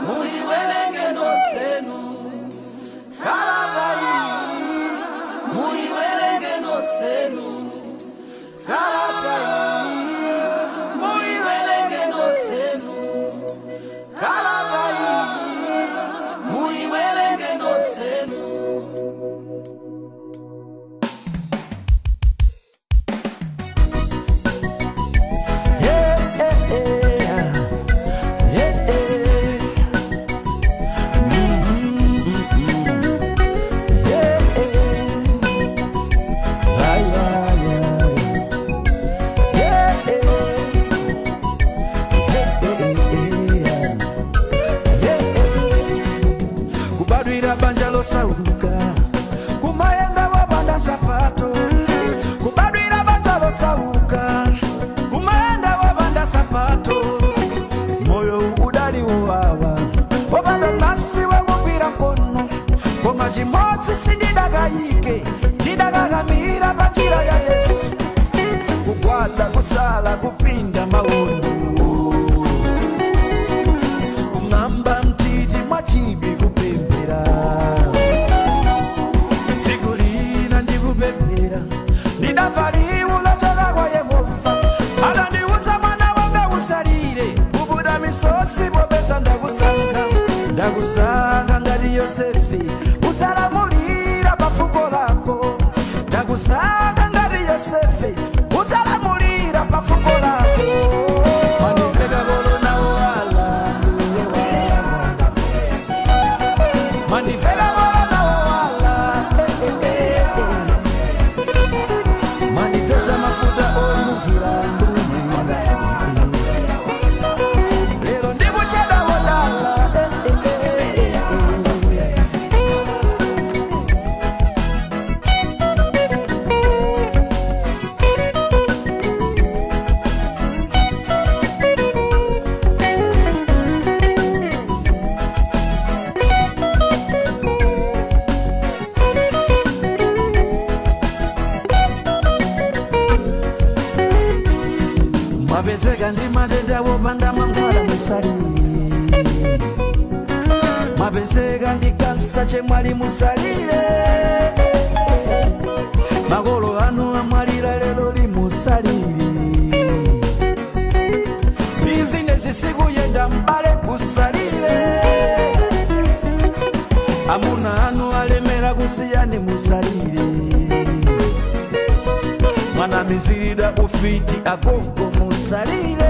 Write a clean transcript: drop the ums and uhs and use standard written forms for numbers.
Muiwelenge nosenu kalata iyi, muiwelenge nosenu kalata iyi, muiwelenge nosenu kalata iyi, muiwelenge nosenu. Kubadwira banja losauka, kumayenda wabanda sapato. Kubadwira banja losauka, kumayenda wabanda sapato. Moyo udali uwawa, wabanda nasi wagugwira mkono. Koma chimodzi sindidakayike, ndidakakamira pa njira ya Yesu. Kugwada, kusala, kupinda mawondo, kung'amba mtiti mwachibi kupembera. Tsiku lina ndikupemphera, ndidamva liwu lochoka kwa Yehova. Atandiwuza, mwana wanga usalire, kubuda misozi popeza ndakusankha. Ndakusankha ngati Yosefe, udzalamulira pa fuko lako. Ndakusankha ngati Yosefe, udzalamulira pa fuko lako. Mandiveka korona owala, mandiveka korona owala, mandidzoza mafuta onunkhira mbuye. Lero ndikuchedwa wodala. Mwapezeka ndi matenda wopanda mankhwala, musalire. Mwapezeka ndi kansa, chemwali, musalire. Makolo anu amwalira lero limusalire. Bizinesi sikuyenda, mbale, musalire. Amuna anu alemera kusiyani, musalire. Mwana mizirida ufiti, agogo, musalire.